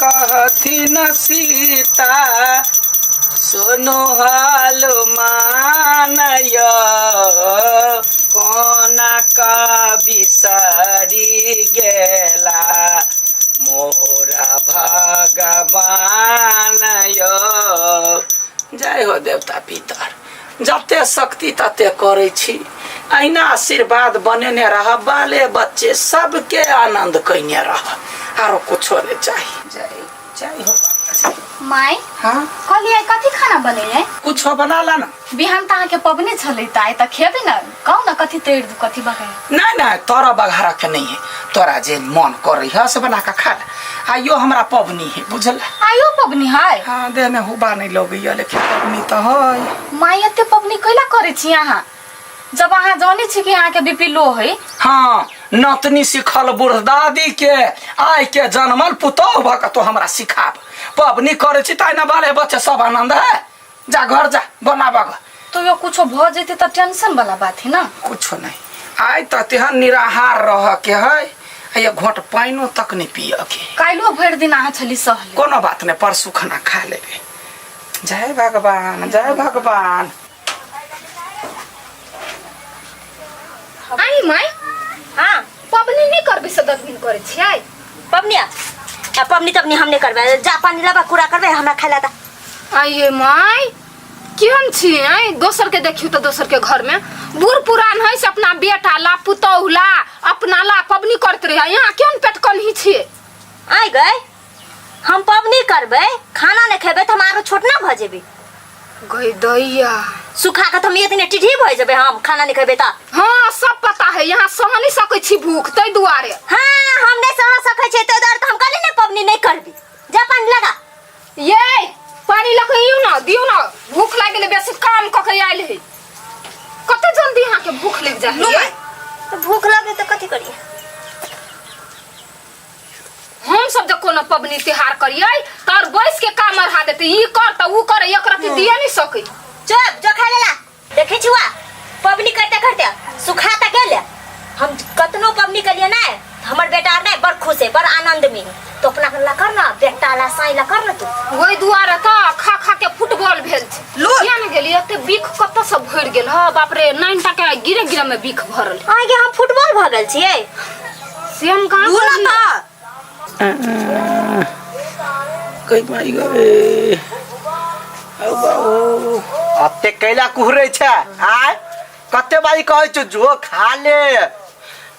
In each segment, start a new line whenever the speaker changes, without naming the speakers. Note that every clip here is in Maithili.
कहथिन सीता, सुनु हनुमान यौ, कोना का बिसरी गेला मोरा भगवान यौ। जय हो देवता पितर, जते शक्ति तते करै छी, अहिना आशीर्वाद बनेने रह, बाले बच्चे सबके आनंद कयने रह, आरो कुछो नहि चाही। जय जय हो बाबा, जय।
माय।
हाँ।
कहलियै कथी खाना बनेलै?
कुछो बना ला ना।
बिहान तऽ अहाँके पबनी छलै तऽ आइ तऽ खेबै ने। कहू ने कथी तैर दू, कथी बगाय?
नहीं नहीं, तोरा बघारा के नहीं है, तोरा जे मन करे है से बना के खा ले। आइयो हमरा पबनी है, बुझल?
आइयो पबनी है?
हाँ, देह में हुबा नहीं लगैया, लेकिन पबनी तो है।
माय, एते पबनी कैला करै छी अहाँ, जब अहाँ जानै छी कि अहाँके बीपी लो है?
हाँ, नतनी सिखल बूढ़ दादी के, आइ के जनमल पुतोह भऽ के तो हमरा सिखाब। पबनी करै छी ताहि ने बाले बच्चे सब आनंद है। जा घर जा, बनाबऽ ग।
तो यो कुछो भऽ जेतै तऽ टेंशन वाला बात है ना।
कुछो नहीं, आइ तऽ तेहन निराहार रह के है, आ ये घोट पानिओ तक नहीं पिय के।
काल्हिओ भरि दिन अहाँ छली सहले।
कोनो बात नहीं, परसू खाना खा लेबे। जय भगवान, जय भगवान।
आई माई।
हाँ।
पबनी नहीं करबे से दतबिन करे छियै?
पबनी आ पबनी तबनी हम नहीं करबे, जा पानी लाबा, कुरा करबे, हमरा खाइ ला दा।
आइए माई, केहन छी आई? दोसर के देखियो तो दोसर के घर में बूढ़ पुरान है से अपना बेटा ला, पुतोहु ला, अपना ला पबनी करते रहे, यहाँ केहन पेट कन्ही छियै?
आइ गए, हम पबनी करबै, खाना नहीं खेबै तऽ हम आरो छोट ना भऽ जेबै।
गई दैया।
सुखा के तऽ हम इतने टिढ़ी भऽ जेबै, हम खाना नहीं खेबै तऽ।
हाँ, सब पता है, यहाँ सह नहीं सकै छी भूख तै दुआरे।
हाँ, हम नहीं सह सकै छियै तै दुआरे तऽ हम कहली ने पबनी नहीं करबी। जा पानी लगा।
ये पानी लऽ के इयौ ना, दियौ ना, भूख लागि गेलै, बेसी काम कऽ के आयल है। कते जल्दी अहाँके भूख लागि जाइ है ये?
तऽ भूख लगे तऽ कथी करियै?
हम सब जब कोनो पबनी त्योहार करियै तर बैस के काम अढ़ा देते, ई कर तऽ ऊ कर, एक रत्ती दिए नहीं सकै।
चुप, जो खा लेला। देखै छुआ, पबनी करते करते सुखा तऽ गेल। हम कतनो पबनी करिए ना, हमर बेटा आर नहीं बड़ खुश है, बड़ आनंद में है। तो अपना ला कर ना, बेटा ला, साई ला कर ना तू।
ओहि दुआरे तऽ खा खा के फुटबॉल भेल छै।
लो।
किया ने गेली, एते बिख कतऽ से भरि गेल ह? बाप रे, नाइन टा के गिरे गिरे में बिख भरल।
आगे हम फुटबॉल भऽ गेल छियै?
से हम कहाँ
लू ना।
कहलियै?
तऽ
कई माई गए औ बाबू।
अते कैला कुहरै छै आय? कते बारी कहै छौ जो खा ले।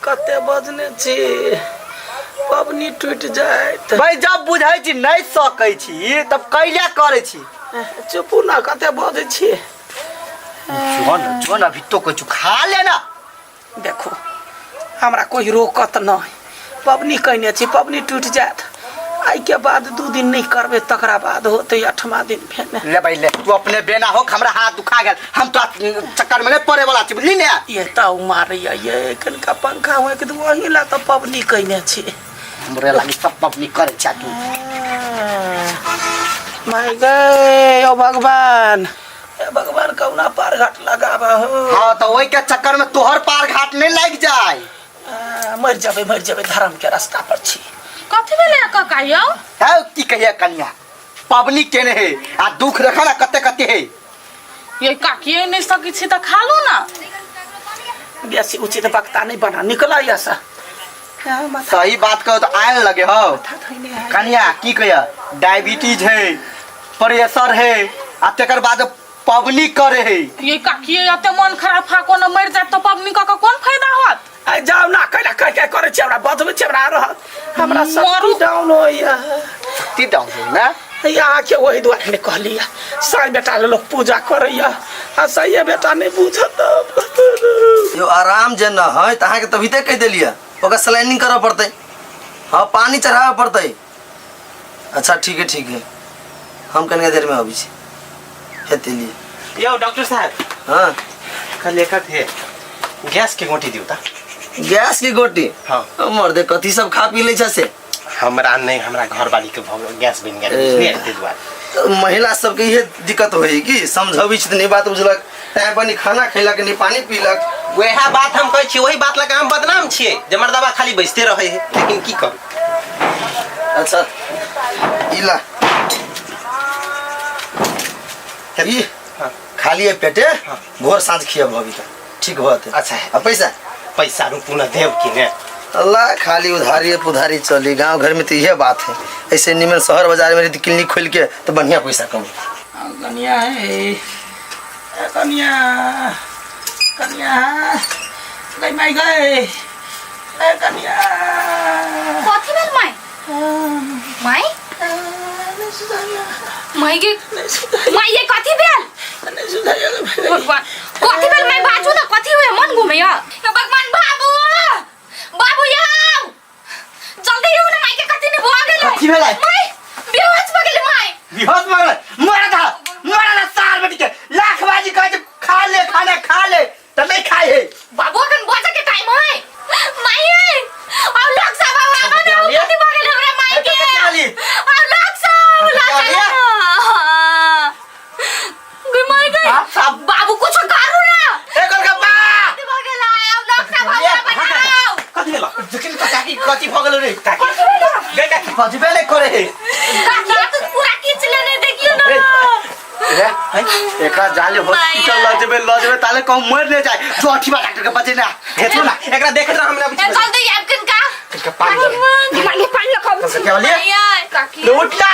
कते बजने छी, पबनी टूटि जायत।
भाई, जब बुझै छी नहि सकै छी तब कैला करै छी?
चुपू ना, कते बजै छी?
जो न, जो न, अभी तो कहै छौ खा ले ना।
देखो, हमरा कोई रोकत नहीं, पबनी कहने छी, पबनी टूटि जायत। आइके बाद 2 दिन नहीं करबै, तकरा बाद होतै आठमा दिन फेर।
ले भाई ले, तू अपने बेना हो, हमरा हाथ दुखा गेल, हम तो चक्कर में नहीं पड़े वाला छी, बुझली ने?
ये ताऊ मारैया ये, कनिका पंखा हुए के वही ला तऽ पबनी कहने छी।
हमरे लागी सब पबनी करे छा तू।
माय गए, ओ भगवान, हे भगवान, कौना पार घाट लगाबा हो?
हाँ, तो वही के चक्कर में तोहर पार घाट नहीं लग जाए।
मर जेबै, मर जेबै, धर्म के रास्ता पर छी।
कथी भेलै काका यौ?
है की कहिए कनिया, पबनी केने है आ दुख रखा ना कते कते है।
ये काकी, नहीं सकी छी तऽ खा लू ना।
बेसी उचित वक्ता नहीं बना, निकला यह
सही बात कहो तो आयल लगे हो। कनिया, की कहिया, डायबिटीज है, प्रेशर है आ तेकर बाद पबनी करे है।
ये काकी, एते मन खराब हा, कोनो मरि जात तऽ पबनी कऽ के कोन फायदा होत?
आ जाओ ना, कैला कह के करे छी, हमरा बजबै छी, हमरा रह हमरा
मरू।
शक्ति डाउन होइया।
शक्ति डाउन है ना?
यहाँ के वही दुआरे ने कहलिया, साई बेटा ले लोग पूजा करैया आ सही बेटा नहीं बुझत।
यो आराम जे न है तऽ अहाँके तभिते कहि देलियै, ओकरा स्लाइडिंग करऽ पड़तै, हाँ, पानी चढ़ाबऽ पड़तै। अच्छा ठीक है, ठीक है, हम कनिका देरमे अबै छी, हेतै लिए।
यौ डॉक्टर साहब।
हाँ।
कहलिए कथी गैस के गोटी दियौ त।
गैस के गोटी?
हाँ।
मर्दे, कथी सब खा पी लै छै से?
हमरा नहीं, हमरा घरवाली के भऽ गेल, गैस बनि गेल।
ए।
बुझलियै, ताहि दुआरे।
तऽ महिला सबके इहे दिक्कत होइ कि समझबै छी तऽ नहि बात बुझलक, तैं बनी खाना खैलक नहि पानी पीलक।
वएह बात हम कहै छी, वही बात लऽ कऽ हम बदनाम छियै जे मर्दबा खाली बैसते रहै है, लेकिन की करू।
अच्छा। ई ला ई खाली है पेटे भोर साँझ खिया अभी तक ठीक होते।
अच्छा।
आ पैसा
पैसा रुपू न देव कि ने
अल्लाह खाली उधारी पुधारी चली गांव घर में तो यह बात है। ऐसे निमन शहर बाजार में क्लिनिक खोल के तो बढ़िया पैसा कमाई।
कनिया है ए, कनिया कनिया गई माई गए ए कनिया
कथी भेल माई? माई माई के माई ये कथी भेल? भगवान कथी भेल माई? बाजू ना कथी हुए? मन घूमे या भगवान। बाबू बाबू यहाँ जल्दी आऊ ना, माई के कथी ने भो गेलै।
कथी भेलै?
माई बेहोश भ गेलै माई।
बेहोश भऽ गेलै? मरा था मरा था सार बेटी के लाख बाजी कहै छै खा ले खाना खा ले तऽ नहि खाइ है।
बाबू अखन बजे के टाइम है माई है और लोग सब आवा ना कथी भ गेलै हमरा माई के और लोग सब गई माई गई।
बाप साहब।
बाबू कुछ करू ना।
ए गोलगप्पा
कथी भ गेलै? अब लोग सब आवा बनाओ।
कथी भेल?
देखिन तऽ काकी कथी भऽ गेलै रे?
काकी गई काकी
बजबे नहि करे है।
काकी तो पूरा खींच लेने देखियो ना।
रे एकरा जाले हॉस्पिटल ल जेबे ल जेबे ताले कहूं मर ले जाए जो अठीबा डॉक्टर के बचे ना।
हेतो ना एकरा देखत रह हमरा।
ए जल्दी आब किनका
किनका पानी दे।
माई के पानी लखाओ।
क्या बोलिए?
काकी
उठला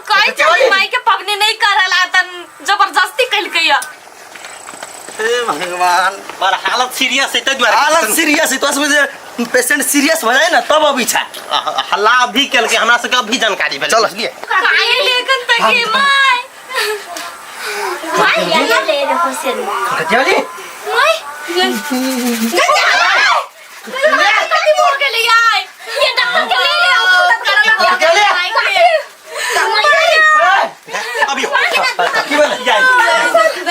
कहै छली माई के पबनी नहीं करला तन जबरदस्ती कइलकै या।
हे भगवान
पर हालत सीरियस है तै दुआरे।
हालत सीरियस है तो उसमें पेशेंट सीरियस हो जाए ना तब अभी छा
हल्ला अभी केलकै हमरा सबके अभी जानकारी भेल।
चलो।
बुझलियै?
काहे लेकिन तकी माई
माई ले ले रहो से
कथी बोली?
माई कथी भो गेलै यार? ये डॉक्टर के ले ले आओ तब करला।
कथी बोली?
माई के
अभी
की भेलै?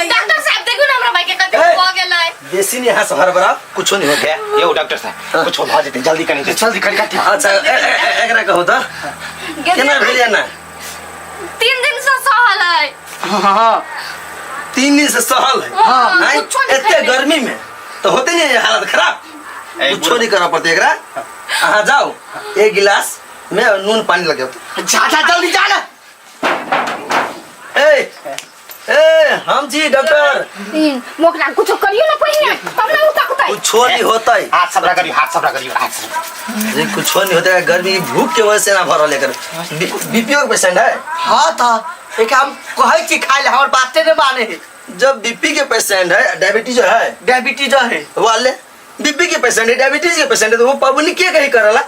डॉक्टर साहब देखू ना हमरा माई के कथी
ए।
भो गेलै।
बेसी नहीं यहाँ शहर बड़ा कुछो नहीं हो गया।
यौ डॉक्टर साहब कुछो भऽ जेतै जल्दी कनी
जल्दी करी काटी।
अच्छा एकरा कहू तऽ केना भेल ना?
3 दिन से सहल है।
हां
3 दिन से सहल है।
हाँ,
हैं?
कुछो नहीं
एते
खैले।
गर्मी में तो होते नहीं है हालत खराब।
ए,
कुछो नहीं करना पड़ते एकरा। अहाँ जाओ एक गिलास में नून पानी लगे।
जा जा जल्दी जा ना।
ए ए हम जी डॉक्टर
मोकरा कुछो करियो ना पहिने तब ना उतकतै।
कुछो नहीं होता है।
हाथ सबरा करियो हाथ सबरा करियो हाथ सबरा।
अरे कुछो नहीं होता है गर्मी की भूख के वजह से ना भरल एकर। बीपीओ के पेशेंट है।
हां त एक हम कहै छी खाइ ले हमर बाते ने माने है।
जब बीपी के पेशेंट है डायबिटीज है।
डायबिटीज है
वाले बीपी के पेशेंट है डायबिटीज के पेशेंट है तो वो पबनी के कहीं करला?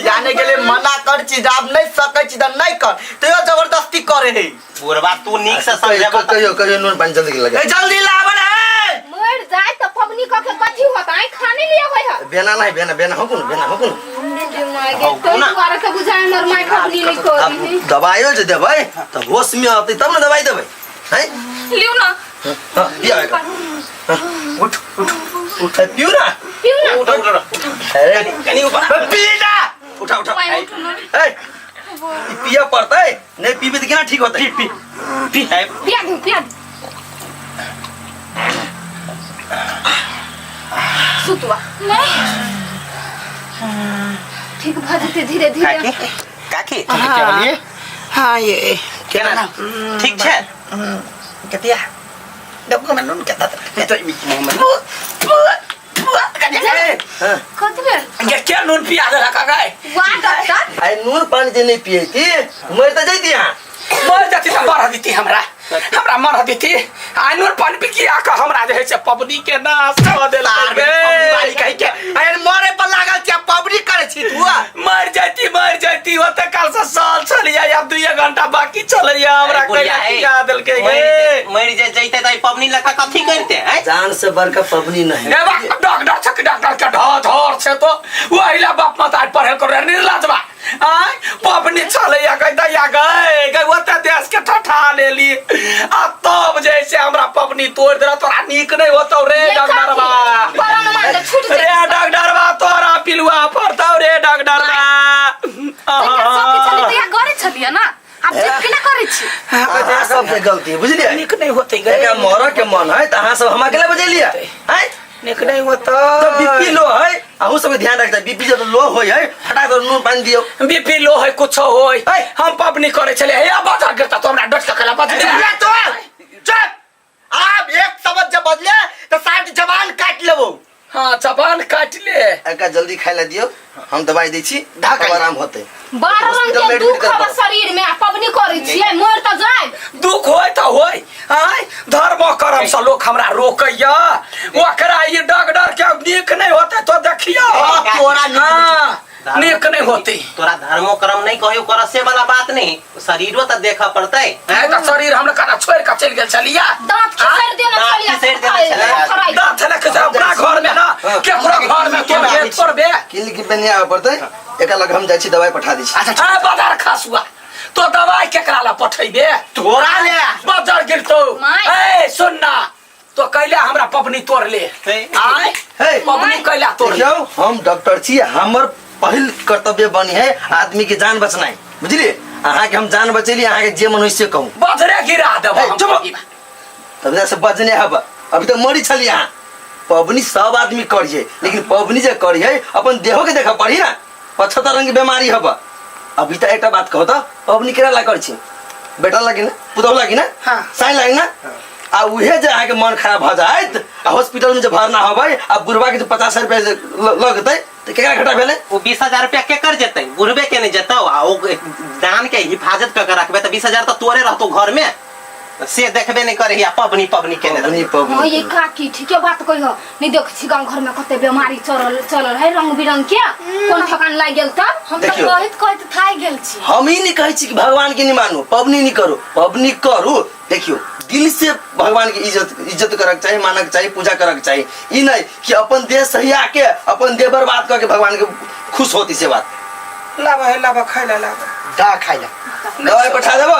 जाने के लिए मना कर चीज आप नहीं सकै छी त नहीं कर तो यो जबरदस्ती करे है।
बुढ़वा तू नीक से समझेबा त
कहियो कहियो नून पानी जल्दी लगे।
ए जल्दी लावन है।
मर जाए त पबनी क के कथी होत? आई खाने लिए होय है।
बेना नहीं बेना बेना हो कोन बेना हो कोन।
माई के तो दुआरे के बुझाय हमर माई पबनी नहीं करी।
अब दवाइयो जे देबै त होश में आते तब ना दवाई देबै हैं?
लिउ ना।
हां पिया एकरा। उठ उठ उठ पिउ ना
पिउ ना।
उठ उठ उठ
अरे
कनी ऊपर
पी ना।
उठा उठा।
माई उठू ना।
ए ई पिया पड़तै नहीं पीबे त केना ठीक होतै?
पी पी पी
पिया दू पिया दू। सुतवा
नहीं
ठीक भ जेतै धीरे धीरे।
काकी काकी
हाँ
बोलिए
हाँ ये
केना ठीक छै?
कतिया डब्बा में नून के दे।
तो मुंह में
हां
कथी भेल?
ये क्या नून पिया दे रखा गए?
वाह डॉक्टर
आई नून पानी जे नहीं पियती मर त जैती यहाँ।
मर जाती त मर देती हमरा हमरा मर देती। आ नून पानी पी के आके हमरा जे है से पबनी के नाश क देलकै
सार बेटी पबनी वाली कहि के अरे मरे पर लागल छी पबनी करे छी तू।
मर जाती मर जाती ओते काल से साल चलिया अब 2 घंटा बाकी चलैया हमरा
बुढ़िया,
कहिया
ए,
पिया देलकै गे।
मरि जे जैते त ई पबनी लखा कथी करते हैं?
जान से बड़का पबनी नहीं।
ए बा डॉक्टर छ डॉक्टर के ढ धर छे तो ओहिला बाप माता पढ़े कर निर्लजबा आय पबनी चलैया गई दैया गई गई ओते देश के ठठा लेली आ तब जैसे हमरा पबनी तोड़ देला तोरा नीक नहीं होतौ रे
ये
डॉक्टरबा।
काकी, परन मान ले, छूट
रे
जेतौ।
डॉक्टरबा तोरा पिलुआ पड़तौ रे डॉक्टरबा।
तहिया सब के छली तहिया गरे छलियै ना आब जिद केना करै छी?
अहाँ सबके गलती है बुझलियै?
नीक नहीं होतै गई।
एकरा मरऽ के मन है त अहाँ सब हमरा केला बजेलियै हैं?
नीक नहीं होता
जब बीपी लो है अहू सबके ध्यान रखते बीपी जब लो होय है फटाक दे नून पानी दियो
बीपी लो है कुछ होय
है।
हम पबनी करे छले हे बाजार गिरता तो हमरा डट के कला बज
ए, तो चुप आब एक शब्द जब बदले तो साठ जवान काट लेबो
हाँ जबान काट ले
एका जल्दी खाय ला दियो हम दवाई दै छी
ढाक
तब आराम होतै
12 रंग
हॉस्पिटल
के
में
दुख
एडमिट कर
हवा
दो।
शरीर में आ पबनी करै छियै मर तऽ जाय
दुख होय तऽ होय आय धर्म करम से लोक हमरा रोकैया ओकरा ई डॉक्टर के नीक नहीं होते तो देखियो
हाँ, तोरा नीक
हाँ, नीक नहीं होते
तोरा धर्मो कर्म नहीं कहियो कर से वाला बात नहीं शरीरो तो देखऽ पड़तै
है तऽ शरीर हमरा कना छोड़ के चलि गेल छलिया
दांत खिसैर देने
दाँत
छलियै
खिसैर देने छलियै।
खराइ
दाँत छलै कि अपना घर में ना
हाँ।
केकरो घर में तोड़बे तोड़बे
क्लिनिक में नहीं आबे पड़तै एका लग हम जाइ छी दवाई पठा दै छी
अच्छा आ बाजार खासुआ तो दवाई केकरा ला पठैबे
तोरा ले
बाजार गिरतो
माय।
ए सुन ना तो कैला हमरा पबनी तोड़ ले आय
हे
पबनी कैला तोड़ ले
देखियौ हम डॉक्टर छी हमर पहिल कर्तव्य बनी है आदमी के जान बचनाइ बुझलिए अहाँके हम जान बचेली अहाँके जे मन होइ से कहू
बजरे गिरा देब
हे,
हम
चुप।
पबनी।
तब से बजने हब अभी तो मरी छली अहाँ पबनी सब आदमी करिए लेकिन पबनी जे करिए अपन देहो के देखऽ पड़ी ना 75 रंग के बीमारी हब अभी तो एकटा बात कहो तो पबनी केना ला कर छी बेटा लागी ना पुतहु लागी ना
हाँ।
साई लागी ना आ उहे जे अहाँके मन खराब भऽ जायत आ हॉस्पिटल में जे भरना होबै आ बुढ़वा के जे 50 रुपया जे लगतै तऽ केकरा घाटा भेलै
ओ 20,000 रुपया के कर जेतै बुढ़बे के नहीं जेतौ आ ओ दान के हिफाजत कर के रखबे तऽ 20,000 तऽ तोरे रहतौ घर में से देखबे नहीं करे आ पबनी पबनी केने
पबनी
हाँ
पबनी
ये काकी ठीके बात कहियो नहीं देख छी गाँव घर में कते बीमारी चलल चलल है रंग बिरंग के कोन ठकान लागि गेल तब
हम तऽ
देखियौ।
कहैत कहैत थाकि गेल छी
हम ई नहीं कहै छी कि भगवान के नहीं मानू पबनी नहीं करू पबनी करू देखियो दिल से भगवान के इज्जत इज्जत करक चाही मानक चाही पूजा करक चाही ई नहीं कि अपन देह सही आके अपन देह बर्बाद करके भगवान के खुश होती से बात
लाबा है लाबा खाइ ला लाबा
दा खाइ ला
दवाई पठा देबो।